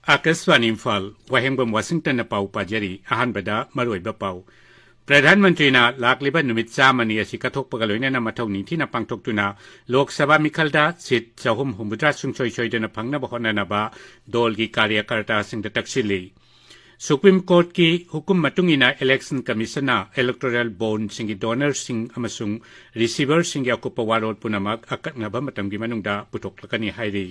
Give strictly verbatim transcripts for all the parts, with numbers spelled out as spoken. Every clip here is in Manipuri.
ꯑꯥꯀꯥꯁꯕꯥꯅꯤ ꯏꯝꯐꯥꯜ, ꯋꯥꯍꯦꯡꯕꯝ ꯋꯥꯁꯤꯡꯇꯟꯅ ꯄꯥꯎ ꯄꯥꯖꯔꯤ꯫ ꯑꯍꯥꯟꯕꯗ ꯃꯔꯨꯑꯣꯏꯕ ꯄꯥꯎ꯫ ꯄ꯭ꯔꯙꯥꯟ ꯃꯟꯇ꯭ꯔꯤꯅ ꯂꯥꯛꯂꯤꯕ ꯅꯨꯃꯤꯠ ꯆꯥꯝꯃꯅꯤ ꯑꯁꯤ ꯀꯠꯊꯣꯛꯄꯒ ꯂꯣꯏꯅꯅ ꯃꯊꯧ ꯅꯤꯡꯊꯤꯅ ꯄꯥꯡꯊꯣꯛꯇꯨꯅ ꯂꯣꯛ ꯁꯚꯥ ꯃꯤꯈꯜꯗ ꯁꯤꯠ ꯆꯍꯨꯝ ꯍꯨꯝꯐꯨꯇꯔꯥ ꯁꯨꯡꯁꯣꯏ ꯁꯣꯏꯗꯅ ꯐꯪꯅꯕ ꯍꯣꯠꯅꯅꯕ ꯗꯣꯜꯒꯤ ꯀꯥꯔꯌꯀꯔꯇꯥꯁꯤꯡꯗ ꯇꯛꯁꯤꯜꯂꯤ꯫ ꯁꯨꯄ꯭ꯔꯤꯝ ꯀꯣꯔꯠꯀꯤ ꯍꯨꯀꯨꯝ ꯃꯇꯨꯡ ꯏꯟꯅ ꯏꯂꯦꯛꯁꯟ ꯀꯃꯤꯁꯟꯅ ꯏꯂꯦꯛꯇꯣꯔꯦꯜ ꯕꯣꯟꯁꯤꯡꯒꯤ ꯗꯣꯅꯔꯁꯤꯡ ꯑꯃꯁꯨꯡ ꯔꯤꯁꯤꯚꯔꯁꯤꯡꯒꯤ ꯑꯀꯨꯞꯄ ꯋꯥꯔꯣꯜ ꯄꯨꯝꯅꯃꯛ ꯑꯀꯛꯅꯕ ꯃꯇꯝꯒꯤ ꯃꯅꯨꯡꯗ ꯄꯨꯊꯣꯛꯂꯛꯀꯅꯤ ꯍꯥꯏꯔꯤ꯫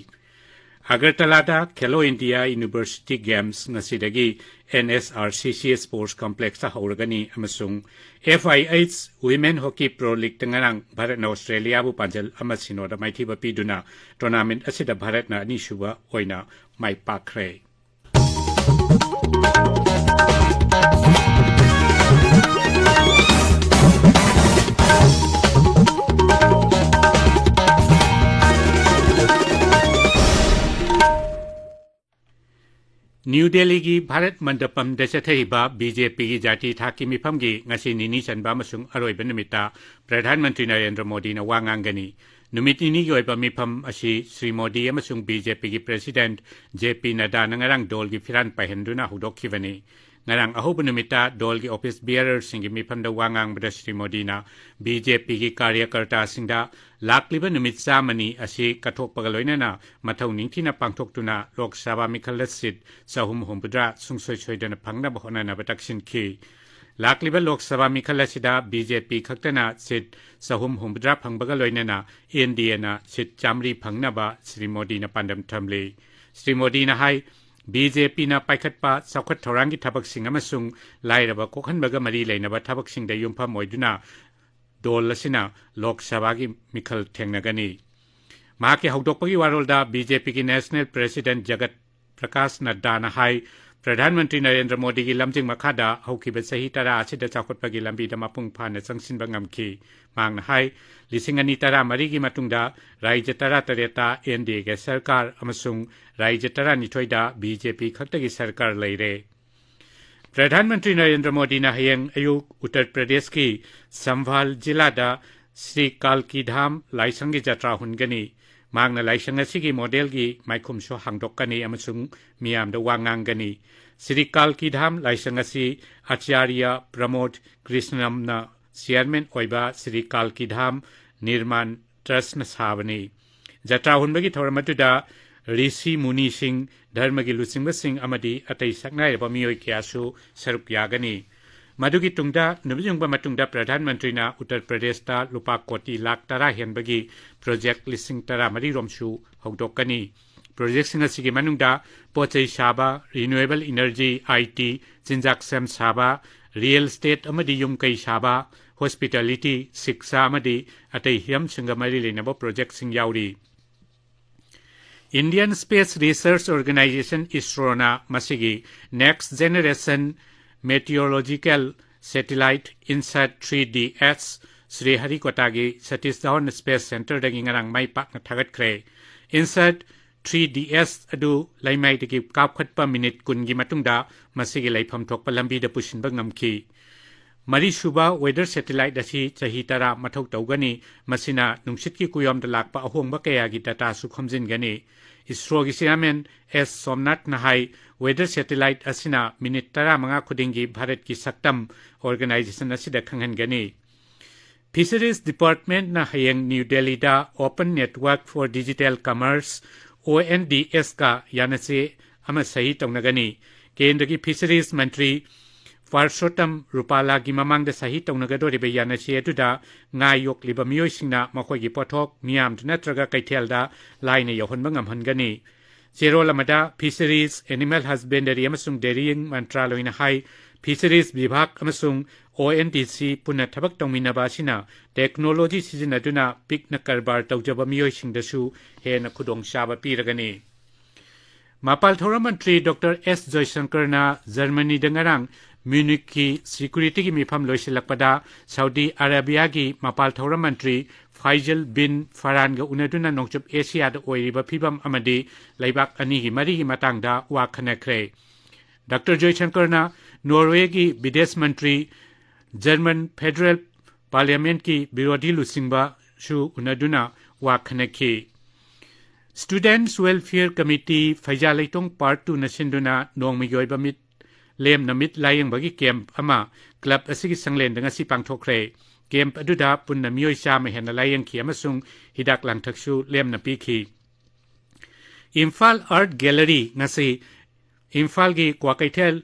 ꯑꯒꯔꯇꯂꯥꯗ ꯈꯦꯂꯣ ꯏꯟꯗꯤꯌꯥ ꯌꯨꯅꯤꯚꯔꯁꯤꯇꯤ ꯒꯦꯝꯁ ꯉꯁꯤꯗꯒꯤ ꯑꯦꯟ ꯑꯦꯁ ꯑꯥꯔ ꯁꯤ ꯁꯤ ꯁ꯭ꯄꯣꯔꯠꯁ ꯀꯝꯄ꯭ꯂꯦꯛꯁꯇ ꯍꯧꯔꯒꯅꯤ ꯑꯃꯁꯨꯡ ꯑꯦꯐ ꯑꯥꯏ ꯑꯩꯆ ꯋꯤꯃꯦꯟ ꯍꯣꯀꯤ ꯄ꯭ꯔꯣ ꯂꯤꯒꯇ ꯉꯔꯥꯡ ꯚꯥꯔꯠꯅ ꯑꯣꯁꯇ꯭ꯔꯦꯂꯤꯌꯥꯕꯨ ꯄꯥꯟꯖꯜ ꯑꯃ ꯁꯤꯅꯣꯗ ꯃꯥꯏꯊꯤꯕ ꯄꯤꯗꯨꯅ ꯇꯣꯔꯅꯥꯃꯦꯟꯠ ꯑꯁꯤꯗ ꯚꯥꯔꯠꯅ ꯑꯅꯤꯁꯨꯕ ꯑꯣꯏꯅ ꯃꯥꯏ ꯄꯥꯛꯈ꯭ꯔꯦ꯫ ꯅ꯭ꯌꯨ ꯗꯦꯜꯂꯤꯒꯤ ꯚꯥꯔꯠ ꯃꯟꯗꯄꯝꯗ ꯆꯠꯊꯔꯤꯕ ꯕꯤ ꯖꯦ ꯄꯤꯒꯤ ꯖꯥꯇꯤ ꯊꯥꯛꯀꯤ ꯃꯤꯐꯝꯒꯤ ꯉꯁꯤ ꯅꯤꯅꯤ ꯆꯟꯕ ꯑꯃꯁꯨꯡ ꯑꯔꯣꯏꯕ ꯅꯨꯃꯤꯠꯇ ꯄ꯭ꯔꯙꯥꯟ ꯃꯟꯇ꯭ꯔꯤ ꯅꯔꯦꯟꯗ꯭ꯔ ꯃꯣꯗꯤꯅ ꯋꯥ ꯉꯥꯡꯒꯅꯤ꯫ ꯅꯨꯃꯤꯠ ꯅꯤꯅꯤꯒꯤ ꯑꯣꯏꯕ ꯃꯤꯐꯝ ꯑꯁꯤ ꯁ꯭ꯔꯤ ꯃꯣꯗꯤ ꯑꯃꯁꯨꯡ ꯕꯤ ꯖꯦ ꯄꯤꯒꯤ ꯄ꯭ꯔꯦꯁꯤꯗꯦꯟꯠ ꯖꯦ ꯄꯤ ꯅꯗꯥꯅ ꯉꯔꯥꯡ ꯗꯣꯜꯒꯤ ꯐꯤꯔꯥꯟ ꯄꯥꯏꯍꯟꯗꯨꯅ ꯍꯧꯗꯣꯛꯈꯤꯕꯅꯤ꯫ ꯉꯔꯥꯡ ꯑꯍꯧꯕ ꯅꯨꯃꯤꯠꯇ ꯗꯣꯜꯒꯤ ꯑꯣꯐꯤꯁ ꯕꯤꯌꯔꯔꯁꯤꯡꯒꯤ ꯃꯤꯐꯝꯗ ꯋꯥ ꯉꯥꯡꯕꯗ ꯁ꯭ꯔꯤ ꯃꯣꯗꯤꯅ ꯕꯤ ꯖꯦ ꯄꯤꯒꯤ ꯀꯥꯔꯌꯀꯔꯇꯥꯁꯤꯡꯗ ꯂꯥꯛꯂꯤꯕ ꯅꯨꯃꯤꯠ ꯆꯥꯝꯃꯅꯤ ꯑꯁꯤ ꯀꯠꯊꯣꯛꯄꯒ ꯂꯣꯏꯅꯅ ꯃꯊꯧ ꯅꯤꯡꯊꯤꯅ ꯄꯥꯡꯊꯣꯛꯇꯨꯅ ꯂꯣꯛ ꯁꯚꯥ ꯃꯤꯈꯜꯗ ꯁꯤꯠ ꯆꯍꯨꯝ ꯍꯨꯝꯐꯨꯇꯔꯥ ꯁꯨꯡꯁꯣꯏ ꯁꯣꯏꯗꯅ ꯐꯪꯅꯕ ꯍꯣꯠꯅꯅꯕ ꯇꯛꯁꯤꯟꯈꯤ꯫ ꯂꯥꯛꯂꯤꯕ ꯂꯣꯛ ꯁꯚꯥ ꯃꯤꯈꯜ ꯑꯁꯤꯗ ꯕꯤ ꯖꯦ ꯄꯤ ꯈꯛꯇꯅ ꯁꯤꯠ ꯆꯍꯨꯝ ꯍꯨꯝꯐꯨꯇꯔꯥ ꯐꯪꯕꯒ ꯂꯣꯏꯅꯅ ꯑꯦꯟ ꯗꯤ ꯑꯦꯅ ꯁꯤꯠ ꯆꯥꯃꯔꯤ ꯐꯪꯅꯕ ꯁ꯭ꯔꯤ ꯃꯣꯗꯤꯅ ꯄꯥꯟꯗꯝ ꯊꯝꯂꯤ꯫ ꯁ꯭ꯔꯤ ꯃꯣꯗꯤꯅ ꯍꯥꯏ, ꯕꯤ ꯖꯦ ꯄꯤꯅ ꯄꯥꯏꯈꯠꯄ ꯆꯥꯎꯈꯠ ꯊꯧꯔꯥꯡꯒꯤ ꯊꯕꯛꯁꯤꯡ ꯑꯃꯁꯨꯡ ꯂꯥꯏꯔꯕ ꯀꯣꯛꯍꯟꯕꯒ ꯃꯔꯤ ꯂꯩꯅꯕ ꯊꯕꯛꯁꯤꯡꯗ ꯌꯨꯝꯐꯝ ꯑꯣꯏꯗꯨꯅ ꯗꯣꯜ ꯑꯁꯤꯅ ꯂꯣꯛ ꯁꯚꯥꯒꯤ ꯃꯤꯈꯜ ꯊꯦꯡꯅꯒꯅꯤ꯫ ꯃꯍꯥꯛꯀꯤ ꯍꯧꯗꯣꯛꯄꯒꯤ ꯋꯥꯔꯣꯜꯗ ꯕꯤ ꯖꯦ ꯄꯤꯒꯤ ꯅꯦꯁꯅꯦꯜ ꯄ꯭ꯔꯦꯁꯤꯗꯦꯟꯠ ꯖꯒꯠ ꯄ꯭ꯔꯀꯥꯁ ꯅꯗ꯭ꯗꯥꯅ ꯍꯥꯏ, ꯄ꯭ꯔꯙꯥꯟ ꯃꯟꯇ꯭ꯔꯤ ꯅꯔꯦꯟꯗ꯭ꯔ ꯃꯣꯗꯤꯒꯤ ꯂꯝꯖꯤꯡ ꯃꯈꯥꯗ ꯍꯧꯈꯤꯕ ꯆꯍꯤ ꯇꯔꯥ ꯑꯁꯤꯗ ꯆꯥꯎꯈꯠꯄꯒꯤ ꯂꯝꯕꯤꯗ ꯃꯄꯨꯡ ꯐꯥꯅ ꯆꯪꯁꯤꯟꯕ ꯉꯝꯈꯤ꯫ ꯃꯍꯥꯛꯅ ꯍꯥꯏ, ꯂꯤꯁꯤꯡ ꯑꯅꯤ ꯇꯔꯥꯃꯔꯤꯒꯤ ꯃꯇꯨꯡꯗ ꯔꯥꯖ꯭ꯌ ꯇꯔꯥꯇꯔꯦꯠꯇ ꯑꯦꯟ ꯗꯤ ꯑꯦꯒꯤ ꯁꯔꯀꯥꯔ ꯑꯃꯁꯨꯡ ꯔꯥꯖ꯭ꯌ ꯇꯔꯥꯅꯤꯊꯣꯏꯗ ꯕꯤ ꯖꯦ ꯄꯤ ꯈꯛꯇꯒꯤ ꯁꯔꯀꯥꯔ ꯂꯩꯔꯦ꯫ ꯄ꯭ꯔꯙꯥꯟ ꯃꯟꯇ꯭ꯔꯤ ꯅꯔꯦꯟꯗ꯭ꯔ ꯃꯣꯗꯤꯅ ꯍꯌꯦꯡ ꯑꯌꯨꯛ ꯎꯠꯇꯔ ꯄ꯭ꯔꯗꯦꯁꯀꯤ ꯁꯝꯚꯥꯜ ꯖꯤꯂꯥꯗ ꯁ꯭ꯔꯤ ꯀꯥꯜꯀꯤ ꯙꯥꯝ ꯂꯥꯏꯁꯪꯒꯤ ꯖꯇ꯭ꯔꯥ ꯍꯨꯟꯒꯅꯤ꯫ ꯃꯍꯥꯛꯅ ꯂꯥꯏꯁꯪ ꯑꯁꯤꯒꯤ ꯃꯣꯗꯦꯜꯒꯤ ꯃꯥꯏꯈꯨꯝꯁꯨ ꯍꯥꯡꯗꯣꯛꯀꯅꯤ ꯑꯃꯁꯨꯡ ꯃꯤꯌꯥꯝꯗ ꯋꯥ ꯉꯥꯡꯒꯅꯤ꯫ ꯁ꯭ꯔꯤ ꯀꯥꯜꯀꯤꯙꯥꯝ ꯂꯥꯏꯁꯪ ꯑꯁꯤ ꯑꯆꯥꯔꯌ ꯄ꯭ꯔꯃꯣꯗ ꯀ꯭ꯔꯤꯁꯅꯝꯅ ꯆꯤꯌꯥꯔꯃꯦꯟ ꯑꯣꯏꯕ ꯁ꯭ꯔꯤ ꯀꯥꯜꯀꯤꯙꯥꯝ ꯅꯤꯔꯃꯥꯟ ꯇ꯭ꯔꯁꯅ ꯁꯥꯕꯅꯤ꯫ ꯖꯇ꯭ꯔꯥ ꯍꯨꯟꯕꯒꯤ ꯊꯧꯔꯝ ꯑꯗꯨꯗ ꯔꯤꯁꯤ ꯃꯨꯅꯤꯁꯤꯡ, ꯙꯔꯃꯒꯤ ꯂꯨꯆꯤꯡꯕꯁꯤꯡ ꯑꯃꯗꯤ ꯑꯇꯩ ꯁꯛꯅꯥꯏꯔꯕ ꯃꯤꯑꯣꯏ ꯀꯌꯥꯁꯨ ꯁꯔꯨꯛ ꯌꯥꯒꯅꯤ꯫ ꯃꯗꯨꯒꯤ ꯇꯨꯡꯗ ꯅꯨꯃꯤꯠ ꯌꯨꯡꯕ ꯃꯇꯨꯡꯗ ꯄ꯭ꯔꯙꯥꯟ ꯃꯟꯇ꯭ꯔꯤꯅ ꯎꯠꯇꯔ ꯄ꯭ꯔꯗꯦꯁꯇ ꯂꯨꯄꯥ ꯀꯣꯇꯤ ꯂꯥꯈ ꯇꯔꯥ ꯍꯦꯟꯕꯒꯤ ꯄ꯭ꯔꯣꯖꯦꯛ ꯂꯤꯁꯤꯡ ꯇꯔꯥꯃꯔꯤ ꯔꯣꯝꯁꯨ ꯍꯧꯗꯣꯛꯀꯅꯤ꯫ ꯄ꯭ꯔꯣꯖꯦꯛꯁꯤꯡ ꯑꯁꯤꯒꯤ ꯃꯅꯨꯡꯗ ꯄꯣꯠ ꯆꯩ ꯁꯥꯕ, ꯔꯤꯅ꯭ꯌꯨꯑꯦꯕꯜ ꯏꯅꯔꯖꯤ, ꯑꯥꯏ ꯇꯤ, ꯆꯤꯟꯖꯥꯛ ꯁꯦꯝ ꯁꯥꯕ, ꯔꯤꯌꯦꯜ ꯏꯁꯇꯦꯠ ꯑꯃꯗꯤ ꯌꯨꯝ ꯀꯩ ꯁꯥꯕ, ꯍꯣꯁꯄꯤꯇꯥꯂꯤꯇꯤ, ꯁꯤꯛꯁꯥ ꯑꯃꯗꯤ ꯑꯇꯩ ꯍꯤꯔꯝꯁꯤꯡꯒ ꯃꯔꯤ ꯂꯩꯅꯕ ꯄ꯭ꯔꯣꯖꯦꯛꯁꯤꯡ ꯌꯥꯎꯔꯤ꯫ Indian Space Research Organisation, ꯏꯁꯔꯣꯅ ꯃꯁꯤꯒꯤ Next Generation Meteorological Satellite INSAT three D S ꯁ꯭ꯔꯤꯍꯔꯤꯀꯣꯇꯥꯒꯤ ꯁꯇꯤꯁ ꯙꯋꯟ ꯁ꯭ꯄꯦꯁ ꯁꯦꯟꯇꯔꯗꯒꯤ ꯉꯔꯥꯡ ꯃꯥꯏ ꯄꯥꯛꯅ ꯊꯥꯒꯠꯈ꯭ꯔꯦ꯫ INSAT three D S ꯑꯗꯨ ꯂꯩꯃꯥꯏꯗꯒꯤ ꯀꯥꯞꯈꯠꯄ ꯃꯤꯅꯤꯠ ꯀꯨꯟꯒꯤ ꯃꯇꯨꯡꯗ ꯃꯁꯤꯒꯤ ꯂꯩꯐꯝ ꯊꯣꯛꯄ ꯂꯝꯕꯤꯗ ꯄꯨꯁꯤꯟꯕ ꯉꯝꯈꯤ꯫ ꯃꯔꯤꯁꯨꯕ weather satellite ꯑꯁꯤ ꯆꯍꯤ ꯇꯔꯥ ꯃꯊꯧ ꯇꯧꯒꯅꯤ꯫ ꯃꯁꯤꯅ ꯅꯨꯡꯁꯤꯠꯀꯤ ꯀꯨꯌꯣꯝꯗ ꯂꯥꯛꯄ ꯑꯍꯣꯡꯕ ꯀꯌꯥꯒꯤ dataꯁꯨ ꯈꯣꯝꯖꯤꯟꯒꯅꯤ꯫ ꯏꯁꯔꯣꯒꯤ chairman S ꯁꯣꯝꯅꯥꯊꯅ ꯍꯥꯏ, weather satellite ꯑꯁꯤꯅ ꯃꯤꯅꯤꯠ ꯇꯔꯥꯃꯉꯥ ꯈꯨꯗꯤꯡꯒꯤ ꯚꯥꯔꯠꯀꯤ ꯁꯛꯇꯝ organization ꯑꯁꯤꯗ ꯈꯪꯍꯟꯒꯅꯤ꯫ Fisheries Departmentꯅ ꯍꯌꯦꯡ ꯅ꯭ꯌꯨ ꯗꯦꯜꯂꯤꯗ Open Network for Digital Commerce, ONDSꯀ ꯌꯥꯅꯆꯦ ꯑꯃ ꯁꯍꯤ ꯇꯧꯅꯒꯅꯤ꯫ ꯀꯦꯟꯗ꯭ꯔꯒꯤ Fisheries ꯃꯟꯇ꯭ꯔꯤ ꯄꯥꯔꯁꯣꯇꯝ ꯔꯨꯄꯥꯂꯥꯒꯤ ꯃꯃꯥꯡꯗ ꯁꯍꯤ ꯇꯧꯅꯒꯗꯧꯔꯤꯕ ꯌꯥꯅꯆꯦ ꯑꯗꯨꯗ ꯉꯥ ꯌꯣꯛꯂꯤꯕ ꯃꯤꯑꯣꯏꯁꯤꯡꯅ ꯃꯈꯣꯏꯒꯤ ꯄꯣꯠꯊꯣꯛ ꯃꯤꯌꯥꯝꯗ ꯅꯠꯇ꯭ꯔꯒ ꯀꯩꯊꯦꯜꯗ ꯂꯥꯏꯅ ꯌꯧꯍꯟꯕ ꯉꯝꯍꯟꯒꯅꯤ꯫ ꯆꯦꯔꯣꯜ ꯑꯃꯗ Fisheries, Animal Husbandry ꯑꯃꯁꯨꯡ Dairying ꯃꯟꯇ꯭ꯔꯥꯂꯣꯏꯅ ꯍꯥꯏ, Fisheries ꯕꯤꯚꯥꯒ ꯑꯃꯁꯨꯡ ONDC ꯄꯨꯟꯅ ꯊꯕꯛ ꯇꯧꯃꯤꯟꯅꯕ ꯑꯁꯤꯅ technology ꯁꯤꯖꯤꯟꯅꯗꯨꯅ ꯄꯤꯛꯅ ꯀꯔꯕꯥꯔ ꯇꯧꯖꯕ ꯃꯤꯑꯣꯏꯁꯤꯡꯗꯁꯨ ꯍꯦꯟꯅ ꯈꯨꯗꯣꯡꯆꯥꯕ ꯄꯤꯔꯒꯅꯤ꯫ ꯃꯄꯥꯜ ꯊꯧꯔꯝ ꯃꯟꯇ꯭ꯔꯤ ꯗꯣꯛꯇꯔ ꯑꯦꯁ ꯖꯣꯏꯁꯪꯀꯔꯅ ꯖꯔꯃꯅꯤꯗ ꯉꯔꯥꯡ ꯃ꯭ꯌꯨꯅꯤꯛꯀꯤ ꯁꯤꯀ꯭ꯌꯨꯔꯤꯇꯤꯒꯤ ꯃꯤꯐꯝ ꯂꯣꯏꯁꯤꯜꯂꯛꯄꯗ ꯁꯥꯎꯗꯤ ꯑꯔꯥꯕꯤꯌꯥꯒꯤ ꯃꯄꯥꯜ ꯊꯧꯔꯝ ꯃꯟꯇ꯭ꯔꯤ ꯐꯥꯏꯖꯜ ꯕꯤꯟ ꯐꯔꯥꯟꯒ ꯎꯅꯗꯨꯅ ꯅꯣꯡꯆꯨꯞ ꯑꯦꯁꯤꯌꯥꯗ ꯑꯣꯏꯔꯤꯕ ꯐꯤꯕꯝ ꯑꯃꯗꯤ ꯂꯩꯕꯥꯛ ꯑꯅꯤꯒꯤ ꯃꯔꯤꯒꯤ ꯃꯇꯥꯡꯗ ꯋꯥ ꯈꯟꯅꯈ꯭ꯔꯦ꯫ ꯗꯥꯛꯇꯔ ꯖꯣꯏꯁꯪꯀꯔꯅ ꯅꯣꯔꯋꯦꯒꯤ ꯕꯤꯗꯦꯁ ꯃꯟꯇ꯭ꯔꯤ, ꯖꯔꯃꯟ ꯐꯦꯗꯔꯦꯜ ꯄꯥꯔꯂꯤꯌꯥꯃꯦꯟꯠꯀꯤ ꯕꯤꯔꯣꯙꯤ ꯂꯨꯆꯤꯡꯕꯁꯨ ꯎꯅꯗꯨꯅ ꯋꯥ ꯈꯟꯅꯈꯤ꯫ Students Welfare Committee ꯐꯩꯖꯥ ꯂꯩꯇꯣꯡ Part Two ꯅ ꯁꯤꯟꯗꯨꯅ ꯅꯣꯡꯃꯒꯤ ꯑꯣꯏꯕ ꯃꯤꯠ ꯂꯦꯝꯅ ꯃꯤꯠ ꯂꯥꯌꯦꯡꯕꯒꯤ ꯀꯦꯝꯞ ꯑꯃ ꯀ꯭ꯂꯕ ꯑꯁꯤꯒꯤ ꯁꯪꯂꯦꯟꯗ ꯉꯁꯤ ꯄꯥꯡꯊꯣꯛꯈ꯭ꯔꯦ꯫ ꯀꯦꯝꯞ ꯑꯗꯨꯗ ꯄꯨꯟꯅ ꯃꯤꯑꯣꯏ ꯆꯥꯝꯃ ꯍꯦꯟꯅ ꯂꯥꯌꯦꯡꯈꯤ ꯑꯃꯁꯨꯡ ꯍꯤꯗꯥꯛ ꯂꯥꯡꯊꯛꯁꯨ ꯂꯦꯝꯅ ꯄꯤꯈꯤ꯫ ꯏꯝꯐꯥꯜ Art Gallery ꯉꯁꯤ ꯏꯝꯐꯥꯜꯒꯤ ꯀ꯭ꯋꯥꯀꯩꯊꯦꯜ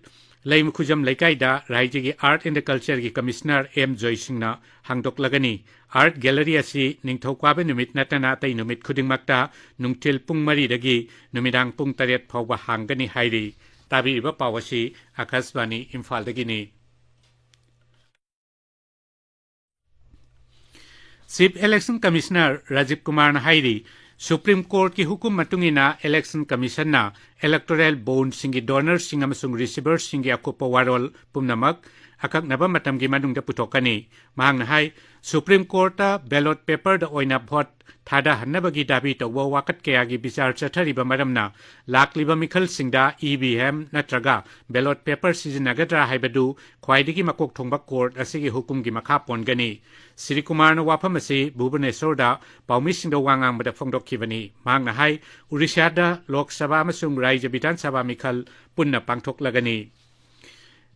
ꯂꯩꯃꯈꯨꯖꯝ ꯂꯩꯀꯥꯏꯗ ꯔꯥꯏꯖ꯭ꯌꯒꯤ Art and Culture ꯒꯤ Commissioner ꯑꯦꯝ ꯖꯣꯏꯁꯤꯡꯅ ꯍꯥꯡꯗꯣꯛꯂꯒꯅꯤ꯫ Art Gallery ꯑꯁꯤ ꯅꯤꯡꯊꯧꯀꯥꯕ ꯅꯨꯃꯤꯠ ꯅꯠꯇꯅ ꯑꯇꯩ ꯅꯨꯃꯤꯠ ꯈꯨꯗꯤꯡꯃꯛꯇ ꯅꯨꯡꯊꯤꯜ ꯄꯨꯡ ꯃꯔꯤꯗꯒꯤ ꯅꯨꯃꯤꯗꯥꯡ ꯄꯨꯡ ꯇꯔꯦꯠ ꯐꯥꯎꯕ ꯍꯥꯡꯒꯅꯤ ꯍꯥꯏꯔꯤ꯫ ꯇꯥꯕꯤꯔꯤꯕ ꯄꯥꯎ ꯑꯁꯤ ꯑꯥꯀꯥꯁꯕꯥꯅꯤ ꯏꯝꯐꯥꯜꯗꯒꯤꯅꯤ꯫ Chief Election Commissioner ꯔꯥꯖꯤꯕ ꯀꯨꯃꯥꯔꯅ ꯍꯥꯏꯔꯤ, Supreme Court ꯀꯤ ꯍꯨꯀꯨꯝ ꯃꯇꯨꯡ ꯏꯟꯅ Election Commission ꯅ electoral bond ꯁꯤꯡꯒꯤ donor ꯁꯤꯡ ꯑꯃꯁꯨꯡ receiver ꯁꯤꯡꯒꯤ ꯑꯀꯨꯞꯄ ꯋꯥꯔꯣꯜ ꯄꯨꯝꯅꯃꯛ ꯑꯀꯛꯅꯕ ꯃꯇꯝꯒꯤ ꯃꯅꯨꯡꯗ ꯄꯨꯊꯣꯛꯀꯅꯤ꯫ ꯃꯍꯥꯛꯅ ꯍꯥꯏ, Supreme Court ꯇ ballot paper ꯗ ꯑꯣꯏꯅ vote ꯊꯥꯗꯍꯟꯅꯕꯒꯤ ꯗꯥꯕꯤ ꯇꯧꯕ ꯋꯥꯀꯠ ꯀꯌꯥꯒꯤ ꯕꯤꯆꯥꯔ ꯆꯠꯊꯔꯤꯕ ꯃꯔꯝꯅ ꯂꯥꯛꯂꯤꯕ ꯃꯤꯈꯜꯁꯤꯡꯗ E V M ꯅꯠꯇ꯭ꯔꯒ ballot paper ꯁꯤꯖꯤꯟꯅꯒꯗ꯭ꯔꯥ ꯍꯥꯏꯕꯗꯨ ꯈ꯭ꯋꯥꯏꯗꯒꯤ ꯃꯀꯣꯛ ꯊꯣꯡꯕ court ꯑꯁꯤꯒꯤ ꯍꯨꯀꯨꯝꯒꯤ ꯃꯈꯥ ꯄꯣꯟꯒꯅꯤ꯫ ꯁ꯭ꯔꯤ ꯀꯨꯃꯥꯔꯅ ꯋꯥꯐꯝ ꯑꯁꯤ ꯚꯨꯕꯅꯦꯁꯣꯔꯗ ꯄꯥꯎꯃꯤꯁꯤꯡꯗ ꯋꯥ ꯉꯥꯡꯕꯗ ꯐꯣꯡꯗꯣꯛꯈꯤꯕꯅꯤ꯫ ꯃꯍꯥꯛꯅ ꯍꯥꯏ, ꯑꯣꯔꯤꯁꯥꯗ ꯂꯣꯛ ꯁꯚꯥ ꯑꯃꯁꯨꯡ ꯔꯥꯏꯖ꯭ꯌ ꯕꯤꯙꯥꯟ ꯁꯚꯥ ꯃꯤꯈꯜ ꯄꯨꯟꯅ ꯄꯥꯡꯊꯣꯛꯂꯒꯅꯤ꯫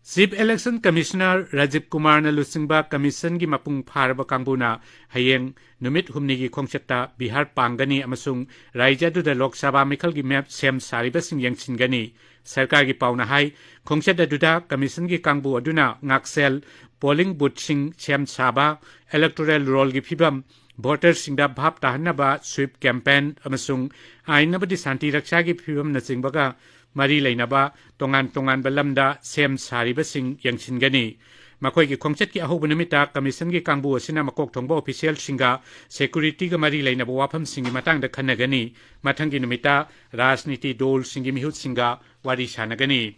Chief Election Commissioner ꯔꯥꯖꯤꯕ ꯀꯨꯃꯥꯔꯅ ꯂꯨꯆꯤꯡꯕ commission ꯒꯤ ꯃꯄꯨꯡ ꯐꯥꯔꯕ ꯀꯥꯡꯕꯨꯅ ꯍꯌꯦꯡ ꯅꯨꯃꯤꯠ ꯍꯨꯝꯅꯤꯒꯤ ꯈꯣꯡꯆꯠꯇ ꯕꯤꯍꯥꯔ ꯄꯥꯡꯒꯅꯤ ꯑꯃꯁꯨꯡ ꯔꯥꯏꯖ꯭ꯌ ꯑꯗꯨꯗ ꯂꯣꯛ ꯁꯚꯥ ꯃꯤꯈꯜꯒꯤ map ꯁꯦꯝ ꯁꯥꯔꯤꯕꯁꯤꯡ ꯌꯦꯡꯁꯤꯟꯒꯅꯤ꯫ ꯁꯔꯀꯥꯔꯒꯤ ꯄꯥꯎꯅ ꯍꯥꯏ, ꯈꯣꯡꯆꯠ ꯑꯗꯨꯗ commission ꯒꯤ ꯀꯥꯡꯕꯨ ꯑꯗꯨꯅ ꯉꯥꯛꯁꯦꯜ, polling booth ꯁꯤꯡ ꯁꯦꯝ ꯁꯥꯕ, electoral roll ꯒꯤ ꯐꯤꯕꯝ, voter ꯁꯤꯡꯗ ꯚꯥꯞ ꯇꯥꯍꯟꯅꯕ sweep campaign ꯑꯃꯁꯨꯡ ꯑꯥꯏꯟ ꯑꯃꯗꯤ ꯁꯥꯟꯇꯤ ꯔꯛꯁꯥꯒꯤ ꯐꯤꯕꯝꯅꯆꯤꯡꯕꯒ ꯃꯔꯤ ꯂꯩꯅꯕ ꯇꯣꯉꯥꯟ ꯇꯣꯉꯥꯟꯕ ꯂꯝꯗ ꯁꯦꯝ ꯁꯥꯔꯤꯕꯁꯤꯡ ꯌꯦꯡꯁꯤꯟꯒꯅꯤ꯫ ꯃꯈꯣꯏꯒꯤ ꯈꯣꯡꯆꯠꯀꯤ ꯑꯍꯧꯕ ꯅꯨꯃꯤꯠꯇ commission ꯒꯤ ꯀꯥꯡꯕꯨ ꯑꯁꯤꯅ ꯃꯀꯣꯛ ꯊꯣꯡꯕ official ꯁꯤꯡꯒ security ꯒ ꯃꯔꯤ ꯂꯩꯅꯕ ꯋꯥꯐꯝꯁꯤꯡꯒꯤ ꯃꯇꯥꯡꯗ ꯈꯟꯅꯒꯅꯤ꯫ ꯃꯊꯪꯒꯤ ꯅꯨꯃꯤꯠꯇ ꯔꯥꯖꯅꯤꯇꯤ ꯗꯣꯜꯁꯤꯡꯒꯤ ꯃꯤꯍꯨꯠꯁꯤꯡꯒ ꯋꯥꯔꯤ ꯁꯥꯟꯅꯒꯅꯤ꯫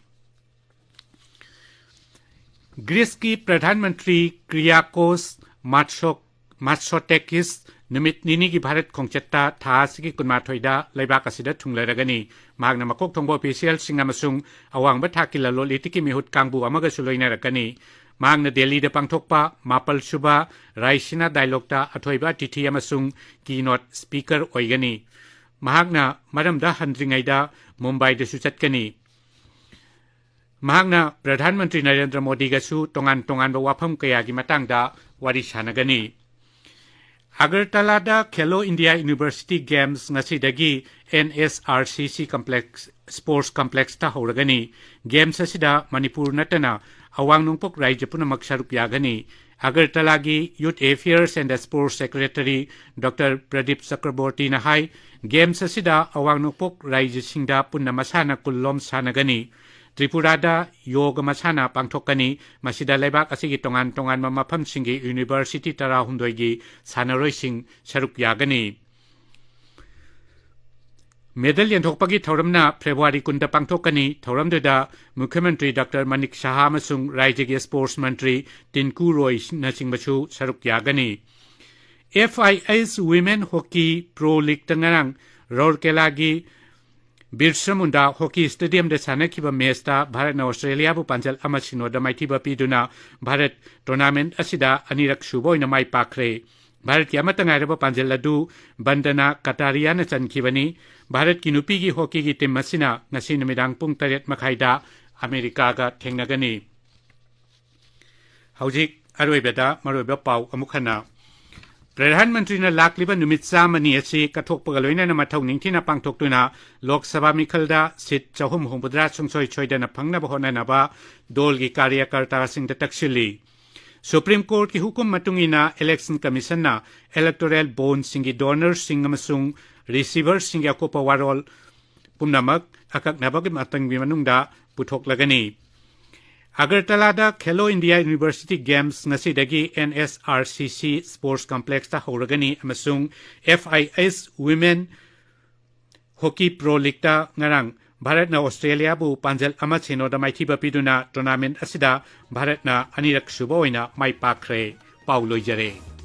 ꯒ꯭ꯔꯤꯁꯀꯤ ꯄ꯭ꯔꯙꯥꯟ ꯃꯟꯇ꯭ꯔꯤ ꯀ꯭ꯔꯤꯌꯥꯀꯣꯁ ꯃꯥꯠꯁꯣꯛ-, ꯃꯥꯠꯁꯣꯇꯦꯀꯤꯁ ꯅꯨꯃꯤꯠ ꯅꯤꯅꯤꯒꯤ ꯚꯥꯔꯠ ꯈꯣꯡꯆꯠꯇ ꯊꯥ ꯑꯁꯤꯒꯤ ꯀꯨꯟꯃꯥꯊꯣꯏꯗ ꯂꯩꯕꯥꯛ ꯑꯁꯤꯗ ꯊꯨꯡꯂꯔꯒꯅꯤ꯫ ꯃꯍꯥꯛꯅ ꯃꯀꯣꯛ ꯊꯣꯡꯕ official ꯁꯤꯡ ꯑꯃꯁꯨꯡ ꯑꯋꯥꯡꯕ ꯊꯥꯛꯀꯤ ꯂꯂꯣꯟ ꯏꯇꯤꯛꯀꯤ ꯃꯤꯍꯨꯠ ꯀꯥꯡꯕꯨ ꯑꯃꯒꯁꯨ ꯂꯣꯏꯅꯔꯛꯀꯅꯤ꯫ ꯃꯍꯥꯛꯅ ꯗꯦꯜꯂꯤꯗ ꯄꯥꯡꯊꯣꯛꯄ ꯃꯥꯄꯜ ꯁꯨꯕ ꯔꯥꯏꯁꯤꯅꯥ dialogue ꯇ ꯑꯊꯣꯏꯕ ꯑꯇꯤꯊꯤ ꯑꯃꯁꯨꯡ keynote speaker ꯑꯣꯏꯒꯅꯤ꯫ ꯃꯍꯥꯛꯅ ꯃꯔꯝꯗ ꯍꯟꯗ꯭ꯔꯤꯉꯩꯗ ꯃꯨꯝꯕꯥꯏꯗꯁꯨ ꯆꯠꯀꯅꯤ꯫ ꯃꯍꯥꯛꯅ ꯄ꯭ꯔꯙꯥꯟ ꯃꯟꯇ꯭ꯔꯤ ꯅꯔꯦꯟꯗ꯭ꯔ ꯃꯣꯗꯤꯒꯁꯨ ꯇꯣꯉꯥꯟ ꯇꯣꯉꯥꯟꯕ ꯋꯥꯐꯝ ꯀꯌꯥꯒꯤ ꯃꯇꯥꯡꯗ ꯋꯥꯔꯤ ꯁꯥꯟꯅꯒꯅꯤ꯫ ꯑꯒꯔꯇꯂꯥꯗ ꯈꯦꯂꯣ ꯏꯟꯗꯤꯌꯥ ꯌꯨꯅꯤꯚꯔꯁꯤꯇꯤ ꯒꯦꯝꯁ ꯉꯁꯤꯗꯒꯤ N S R C C complex, sports ꯀꯝꯄ꯭ꯂꯦꯛꯁꯇ ꯍꯧꯔꯒꯅꯤ꯫ ꯒꯦꯝꯁ ꯑꯁꯤꯗ ꯃꯅꯤꯄꯨꯔ ꯅꯠꯇꯅ ꯑꯋꯥꯡ ꯅꯣꯡꯄꯣꯛ ꯔꯥꯖ꯭ꯌ ꯄꯨꯝꯅꯃꯛ ꯁꯔꯨꯛ ꯌꯥꯒꯅꯤ꯫ ꯑꯒꯔꯇꯂꯥꯒꯤ Youth Affairs and Sports Secretary Doctor Pradip ꯆꯀ꯭ꯔꯕꯣꯔꯇꯤꯅ ꯍꯥꯏ, ꯒꯦꯝꯁ ꯑꯁꯤꯗ ꯑꯋꯥꯡ ꯅꯣꯡꯄꯣꯛ ꯔꯥꯖ꯭ꯌꯁꯤꯡꯗ ꯄꯨꯟꯅ ꯃꯁꯥꯟꯅ ꯀꯨꯟꯂꯣꯝ ꯁꯥꯟꯅꯒꯅꯤ꯫ ꯇ꯭ꯔꯤꯄꯨꯔꯥꯗ ꯌꯣꯒ ꯃꯁꯥꯟꯅ ꯄꯥꯡꯊꯣꯛꯀꯅꯤ꯫ ꯃꯁꯤꯗ ꯂꯩꯕꯥꯛ ꯑꯁꯤꯒꯤ ꯇꯣꯉꯥꯟ ꯇꯣꯉꯥꯟꯕ ꯃꯐꯝꯁꯤꯡꯒꯤ ꯌꯨꯅꯤꯚꯔꯁꯤꯇꯤ ꯇꯔꯥꯍꯨꯝꯗꯣꯏꯒꯤ ꯁꯥꯟꯅꯔꯣꯏꯁꯤꯡ ꯁꯔꯨꯛ ꯌꯥꯒꯅꯤ꯫ ꯃꯦꯗꯜ ꯌꯦꯟꯊꯣꯛꯄꯒꯤ ꯊꯧꯔꯝꯅ ꯐꯦꯕ꯭ꯔꯨꯋꯥꯔꯤ ꯀꯨꯟꯗ ꯄꯥꯡꯊꯣꯛꯀꯅꯤ꯫ ꯊꯧꯔꯝꯗꯨꯗ ꯃꯨꯈ꯭ꯌ ꯃꯟꯇ꯭ꯔꯤ ꯗꯥꯛꯇꯔ ꯃꯅꯤꯛ ꯁꯍꯥ ꯑꯃꯁꯨꯡ ꯔꯥꯖ꯭ꯌꯒꯤ ꯁ꯭ꯄꯣꯔꯠꯁ ꯃꯟꯇ꯭ꯔꯤ ꯇꯤꯟꯀꯨ ꯔꯣꯏꯅꯆꯤꯡꯕꯁꯨ ꯁꯔꯨꯛ ꯌꯥꯒꯅꯤ꯫ ꯑꯦꯐ ꯑꯥꯏ ꯑꯦꯁ Women Hockey Pro Leagueꯇ ꯉꯔꯥꯡ ꯔꯧꯔꯀꯦꯂꯥꯒꯤ ꯕꯤꯔꯁꯥ ꯃꯨꯟꯗꯥ ꯍꯣꯀꯤ ꯁ꯭ꯇꯦꯗꯤꯌꯝꯗ ꯁꯥꯟꯅꯈꯤꯕ ꯃꯦꯆꯇ ꯚꯥꯔꯠꯅ ꯑꯣꯁꯇ꯭ꯔꯦꯂꯤꯌꯥꯕꯨ ꯄꯥꯟꯖꯜ ꯑꯃ ꯁꯤꯅꯣꯗ ꯃꯥꯏꯊꯤꯕ ꯄꯤꯗꯨꯅ ꯚꯥꯔꯠ ꯇꯣꯔꯅꯥꯃꯦꯟꯠ ꯑꯁꯤꯗ ꯑꯅꯤꯔꯛ ꯁꯨꯕ ꯑꯣꯏꯅ ꯃꯥꯏ ꯄꯥꯛꯈ꯭ꯔꯦ꯫ ꯚꯥꯔꯠꯀꯤ ꯑꯃꯠꯇ ꯉꯥꯏꯔꯕ ꯄꯥꯟꯖꯜ ꯑꯗꯨ ꯕꯟꯗꯅꯥ ꯀꯇꯥꯔꯤꯌꯥꯅ ꯆꯟꯈꯤꯕꯅꯤ꯫ ꯚꯥꯔꯠꯀꯤ ꯅꯨꯄꯤꯒꯤ ꯍꯣꯀꯤꯒꯤ ꯇꯤꯝ ꯑꯁꯤꯅ ꯉꯁꯤ ꯅꯨꯃꯤꯗꯥꯡ ꯄꯨꯡ ꯇꯔꯦꯠ ꯃꯈꯥꯏꯗ ꯑꯃꯦꯔꯤꯀꯥꯒ ꯊꯦꯡꯅꯒꯅꯤ꯫ ꯍꯧꯖꯤꯛ ꯑꯔꯣꯏꯕꯗ ꯃꯔꯨꯑꯣꯏꯕ ꯄꯥꯎ ꯑꯃꯨꯛ ꯍꯟꯅ꯫ ꯄ꯭ꯔꯙꯥꯟ ꯃꯟꯇ꯭ꯔꯤꯅ ꯂꯥꯛꯂꯤꯕ ꯅꯨꯃꯤꯠ ꯆꯥꯝꯃꯅꯤ ꯑꯁꯤ ꯀꯠꯊꯣꯛꯄꯒ ꯂꯣꯏꯅꯅ ꯃꯊꯧ ꯅꯤꯡꯊꯤꯅ ꯄꯥꯡꯊꯣꯛꯇꯨꯅ ꯂꯣꯛ ꯁꯚꯥ ꯃꯤꯈꯜꯗ ꯁꯤꯠ ꯆꯍꯨꯝ ꯍꯨꯝꯐꯨꯇꯔꯥ ꯁꯨꯡꯁꯣꯏ ꯁꯣꯏꯗꯅ ꯐꯪꯅꯕ ꯍꯣꯠꯅꯅꯕ ꯗꯣꯜꯒꯤ ꯀꯥꯔꯌꯀꯔꯇꯥꯁꯤꯡꯗ ꯇꯛꯁꯤꯜꯂꯤ꯫ ꯁꯨꯄ꯭ꯔꯤꯝ ꯀꯣꯔꯠꯀꯤ ꯍꯨꯀꯨꯝ ꯃꯇꯨꯡ ꯏꯟꯅ ꯏꯂꯦꯛꯁꯟ ꯀꯃꯤꯁꯟꯅ ꯏꯂꯦꯛꯇꯣꯔꯦꯜ ꯕꯣꯟꯁꯤꯡꯒꯤ ꯗꯣꯅꯔꯁꯤꯡ ꯑꯃꯁꯨꯡ ꯔꯤꯁꯤꯚꯔꯁꯤꯡꯒꯤ ꯑꯀꯨꯞꯄ ꯋꯥꯔꯣꯜ ꯄꯨꯝꯅꯃꯛ ꯑꯀꯛꯅꯕꯒꯤ ꯃꯇꯝꯒꯤ ꯃꯅꯨꯡꯗ ꯄꯨꯊꯣꯛꯂꯒꯅꯤ꯫ ꯑꯒꯔꯇꯂꯥꯗ ꯈꯦꯂꯣ ꯏꯟꯗꯤꯌꯥ ꯌꯨꯅꯤꯚꯔꯁꯤꯇꯤ ꯒꯦꯝꯁ ꯉꯁꯤꯗꯒꯤ ꯑꯦꯟ ꯑꯦꯁ ꯑꯥꯔ ꯁꯤ ꯁꯤ ꯁ꯭ꯄꯣꯔꯠꯁ ꯀꯝꯄ꯭ꯂꯦꯛꯁꯇ ꯍꯧꯔꯒꯅꯤ ꯑꯃꯁꯨꯡ ꯑꯦꯐ ꯑꯥꯏ ꯑꯦꯁ Women Hockey Pro Leagueꯇ ꯉꯔꯥꯡ ꯚꯥꯔꯠꯅ ꯑꯣꯁꯇ꯭ꯔꯦꯂꯤꯌꯥꯕꯨ ꯄꯥꯟꯖꯜ ꯑꯃ ꯁꯤꯅꯣꯗ ꯃꯥꯏꯊꯤꯕ ꯄꯤꯗꯨꯅ ꯇꯣꯔꯅꯥꯃꯦꯟꯠ ꯑꯁꯤꯗ ꯚꯥꯔꯠꯅ ꯑꯅꯤꯔꯛ ꯁꯨꯕ ꯑꯣꯏꯅ ꯃꯥꯏ ꯄꯥꯛꯈ꯭ꯔꯦ꯫ ꯄꯥꯎ ꯂꯣꯏꯖꯔꯦ꯫